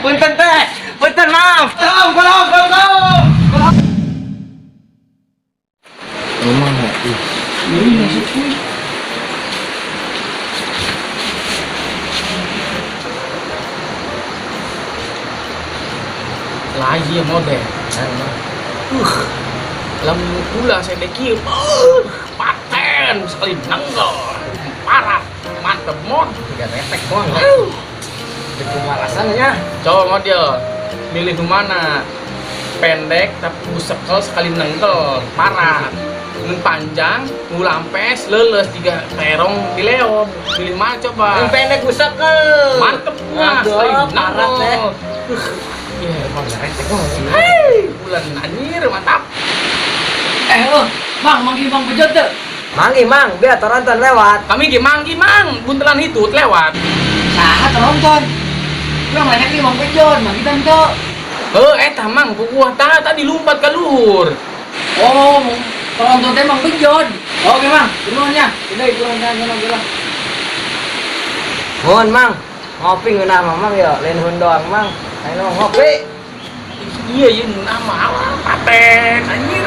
Punten teh. Punten, maaf. Tolong, tolong, tolong. Emang ih. Iya sih, cuy. Lagi ya model. Lamun kula saya kieu, paten sekali nenggel. Parah, mantep mod. Tiga retek doang. Kumaha rasanya? Coba model, milih nu mana? Pendek tapi busekel sekali nengkel, parah. Nu panjang, nu lampes, leuleus tiga terong di leon. Pilih mana coba? Yang pendek busekel. Mantep mah, Aduh, sekali parah teh. nengkel. Iya, Emang retek doang. Hei, bulan anjir, mantap. Eh, oh, Mang, manggil Bang Bejot tuh. Mangi, Mang, biar toronton lewat. Kami ge manggi mang, buntelan itu lewat. Saha toronton? Urang lain nih Bang Bejot, manggil tante. Heuh, eta mang puguh tah tadi lompat ka luhur. Oh, toronton teh Mang Bejot. Oke, Mang, nuhun nya. Udah kurang jangan lah. Mohon, Mang. Ngopi ngeunah mah, Mang ya, lain hun doang, Mang. Ayo ngopi. Iya, iya nama awal paten anjir.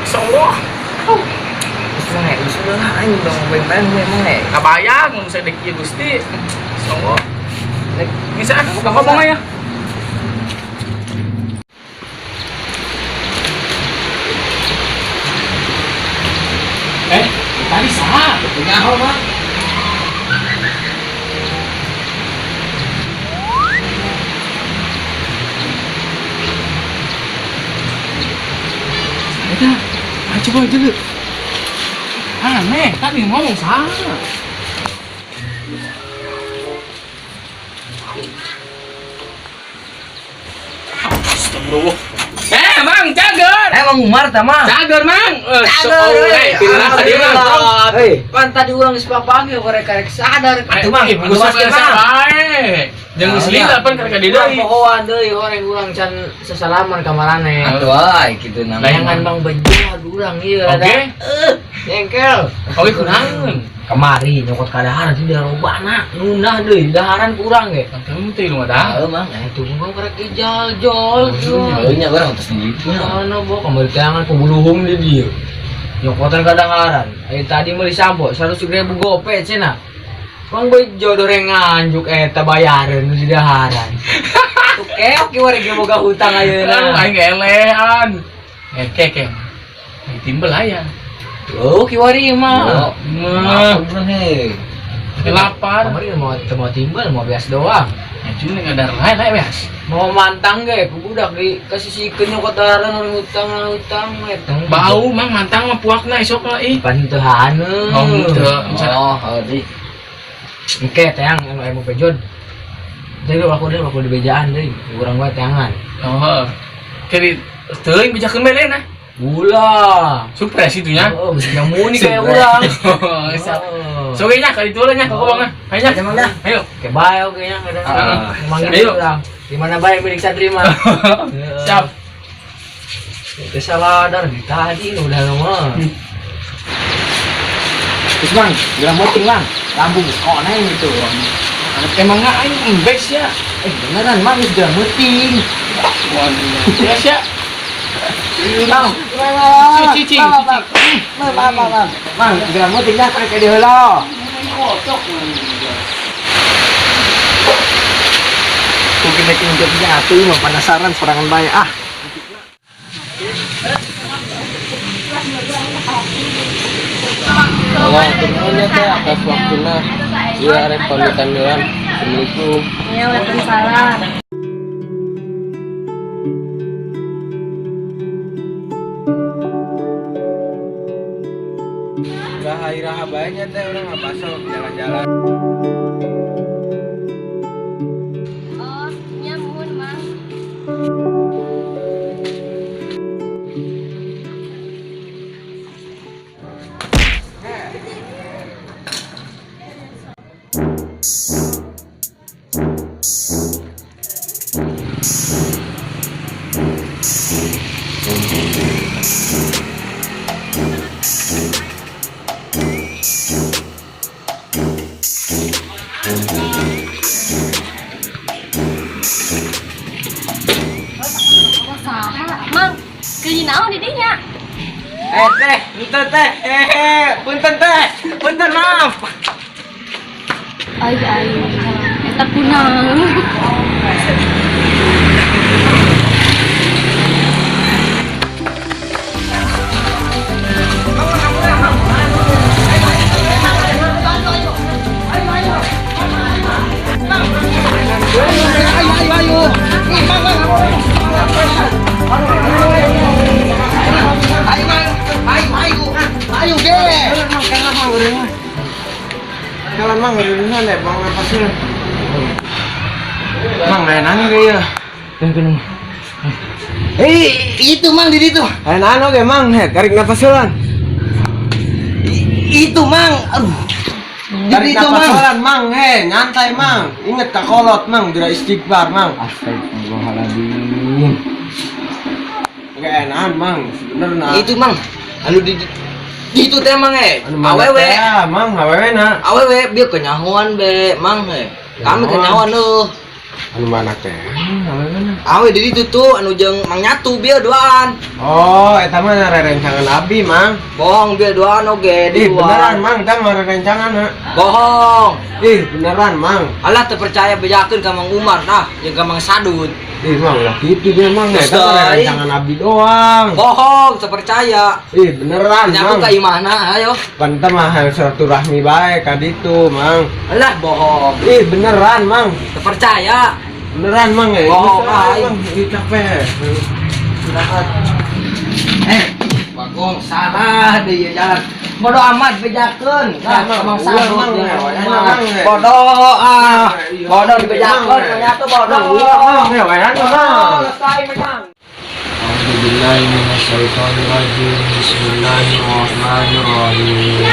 Insyaallah. Terus Mang, geus udah lah aing dong beng-beng emang he. Kabayang mun saya dek ieu Gusti. Insyaallah. Nek, Bisa ah, ngomong aja. Eh, tadi saha? nyaho, Mang. Eta, ah, coba dulu. Aneh, tadi ngomong saha? Astagfirullah. Eh, Mang, cager. Eh, Mang Umar tah, Mang. Cager, Mang. Eh, Cager, eh, pilih rasa dia, Mang. Hei, Kan tadi urang geus papanggil korek-korek sadar. Atuh, Mang, Eh, atuh busuk basket, rasa Mang. bae. Jangan Nah, selila pan karek di Urang deui. pohoan deui horeng urang can sesalaman ka maraneh. Atuh ai kitu nama. Layangan Bang Bejot urang ieu Oke. rada. Jengkel. Oke, kunaon? Kamari nyokot kadaharan di darobana nunah deui daharan kurang ge. Kamu teh lu ada. Heuh, Mang. Nah, itu gua karek ijal jol. Heuh nya urang tos di dieu. Mana bo kamari tangan kubuluhung di dia. Nyokotan kadaharan. Ayo tadi meuli sampo 100.000 gope cenah. Bang Bejo doreng nganjuk eta bayareun nu di daharan. Tuh keok kieu wareg boga hutang ayeuna. Aduh, aing elehan. Eh, keke. Aing timbel aya. Oh, kiwari mah. Nah, Urang he. lapar. Kamari mau mau timbel mau bias doang. Ya cuma ngadar lain lain bias. Mau mantang ge ku budak di kasisikeun nyokot daharan orang hutang hutang eta. Bau mang mantang mah puakna esok mah ih. Pan teu haneun. Oh, henteu. Oh, heuh di. Engke teang anu aya mau pejon. Jadi aku deh aku di bejaan deui, urang wae teangan. Oh. Jadi teuing bejakeun bae lain ah. Ulah. Surprise itu nya. Oh, geus nyamuni kayak urang. Oh, so nya kali itu lah nya kok bang. Ayo nya. Ayo, Mang, dah. Ayo. Oke, bae oke nya kadang. Ah. Manggil Ayo. urang. Di mana bae milik saya terima. Siap. Itu salah dar di tadi udah mah. Terus Mang, geura muting, Mang. Lambung koneng gitu. Emang nggak aing embes ya. Eh, beneran Mang geus geura muting. Ya ya. Mang, Cici, cici. Mang, Mang, Mang, Mang. Mang, geura muting dah karek di heula. Mungkin nek injek atuh mah penasaran sorangan bae ah. Oh, nuhun ya teh atas waktuna. Iya arek pamitan heula. Assalamualaikum. Iya, waalaikumsalam. Iraha iraha bae nya teh urang ngabaso jalan-jalan. Oh, nya muhun, Mang. Beli naon di dinya? Eh teh, ente teh. Eh, punten teh. Punten maaf. Ay ay. Eta kunaon? Ayo mang, ayo ayo, ayo ge. Jalan mang urusan deh, bang napasin. Mang lain anu ge ya. Eh, itu mang di situ. Lain anu ge mang, he, tarik napas heula. Itu mang, aduh. Tarik Di itu napas mang. heula mang, he, nyantai mang. Inget ka kolot mang, dira istighfar mang. Astagfirullahaladzim. Oke, enakan mang, sebenerna. Itu mang, anu di itu teh mang eh. Anu mana Awewe, teh, mang, awewe na. awewe bieu kenyahoan be mang eh. Kami Kenyahoan. kenyahoan eueuh. Anu mana teh? Awewe na. Awe di ditu tuh anu jeung Mang Nyatu bieu duaan. Oh, eta mah rerencangan abi, mang. Bohong bieu duaan oge di Ih, beneran luar. mang, tah mah rerencangan ha. Bohong. Ih, beneran mang. Alah teu percaya bejakeun ka Mang Umar nah jeung ka Mang Sadun. Ih, mang lah gitu dia mang, eta mah Terus, rerencangan abi doang. Bohong, teu percaya. Ih, beneran Nyaku mang. ka imahna ayo. Pan teh mah hayang silaturahmi bae ka ditu, mang. Alah bohong. Ih, beneran mang. Teu percaya. Beneran mang ya. Bohong, Beneran, ay. mang. Ih, capek. Eh, Bagong salah deh ya jalan. Bodoh amat bejakeun. Nah, Mang, Mang ulah, Sadun Mang, jeung ya, Mang enak, Umar. Mang, ya. Bodoh ah. Iya, Bodoh Mang, dibejakeun, ya. ternyata bodoh. Mang, ulah, mang, ya, enak, mang. Selesai menang. A'udzubillahi minasyaitonirrajim. Bismillahirrahmanirrahim.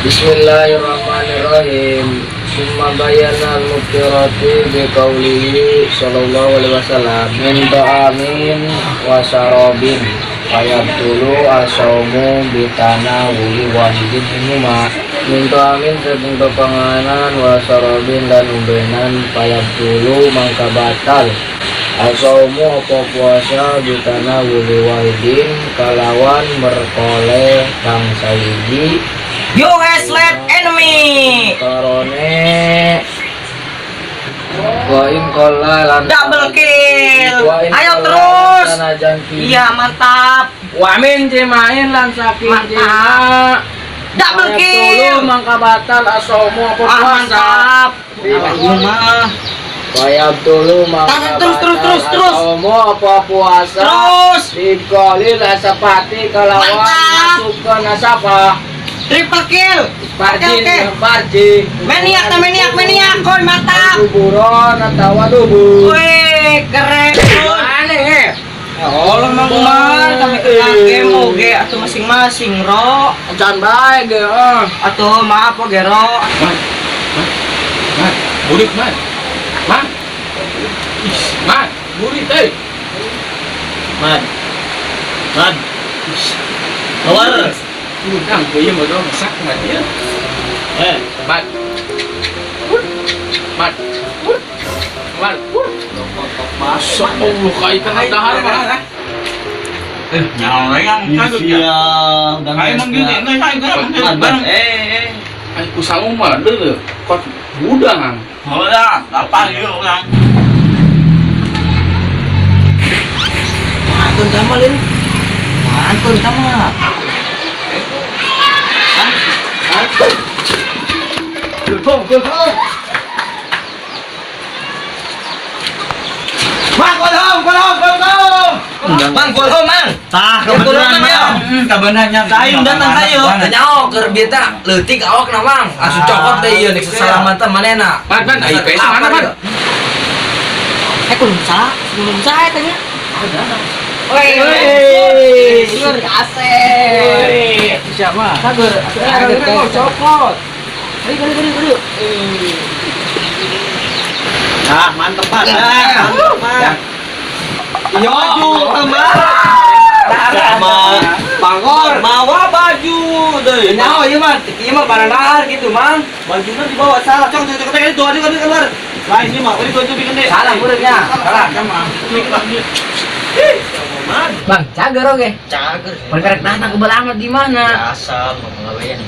Bismillahirrahmanirrahim. Summa bayyana al-muftirati biqaulihi sallallahu alaihi wasallam min ta'amin wa syarabin fayabtulu asaumu bitana wuli wahidin minuma min ta'amin saking pepanganan wa syarabin dan umbenan fayabtulu mangka batal asaumu apa puasa bitana wuli wahidin kalawan merkole kang sawiji. You has led enemy. Karone wa in qala lan Double kill. Wa in Ayo qala terus. sanajan ki- Iya, mantap. Wa min jimain lan saking Mantap. jima. Double kill. Tulu mangka batal asomu apa Ah, puasa. mantap. Ah, iya mah. Fayabtulu mangka Terus, terus, batal terus, terus. asomu apa puasa Terus. Bikoli lasapati kalawan Mantap. masukkeun asapa Triple kill. Oke, Parji oke. parji Maniak, ta maniak, maniak, koi mantap. Kuburon atawa dubur. Wih, keren. Aneh eh. Ya Allah, Mang Umar, kami kena game oge atau masing-masing, Ro. Jangan bae ge ah. Atau maaf oge, Ro. Man. Man. Man, burik man. Man. Ih, man, burik euy. Man. Man. Keluar. Udang ieu mah dong sak mah ieu. Eh, Man. Man. Man. Masya Allah, kaitan dahar mah. Eh, eh. Ay, usaha mah deuleu. Kot budang. Mantun sama, Lin. Mantun sama. Mang, go home, go home, go home. Mang, go home, Mang. Tah, kebetulan, Mang. Kabenernya. Tayo datang tayo. Nyaho keur bieu teh leutik awak na Mang. Asup cokot teh ieu nek sesalaman teh manehna. Man, man, ai PS mana, man? Eh, kudu salah, kudu salah teh nya. Woi, sur kasih. Siapa? Sagur, Ayo, copot. Ayo, ayo, ayo, ayo. Ah, mantep banget. Mantep banget. Yo, baju teman. Sama Bangor, mawa baju deh. Nyaho ieu mah, ieu mah barang gitu, Mang. Bajunya dibawa salah. Cong, cong, cong, itu aja kan keluar. Lain ini mah, ini baju bikin deh. Salah muridnya. Salah. Mad. Bang, cager oke. Cager. Mereka rek datang ke Balamat di mana? Biasa mau pengawean.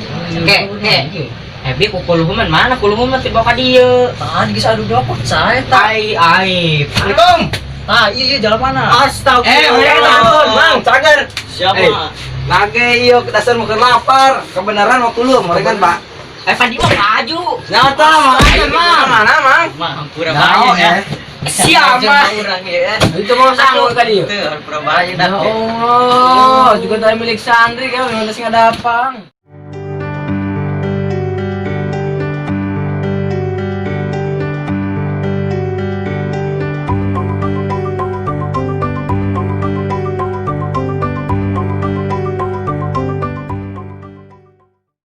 Ke, ke. Happy ku kuluhuman mana kuluhuman tiba ka dieu. Tadi geus adu dopot saya tah. Ai ai. Assalamualaikum. Tah, iya iya jalan mana? Astagfirullah. Eh, Mang, cager. Siapa? Eh. Nage iyo dasar mau lapar. Kebenaran waktu lu mereka Pak. Eh, Pandi mah maju. Nyata makan Mang. Mana Mang? Mah hampura Nao, ya. eh. Siapa? Urang ya. Itu mau sanggup tadi. Itu hampura bahaya Ya dah. Allah, juga tadi milik santri kan, nggak ada pang.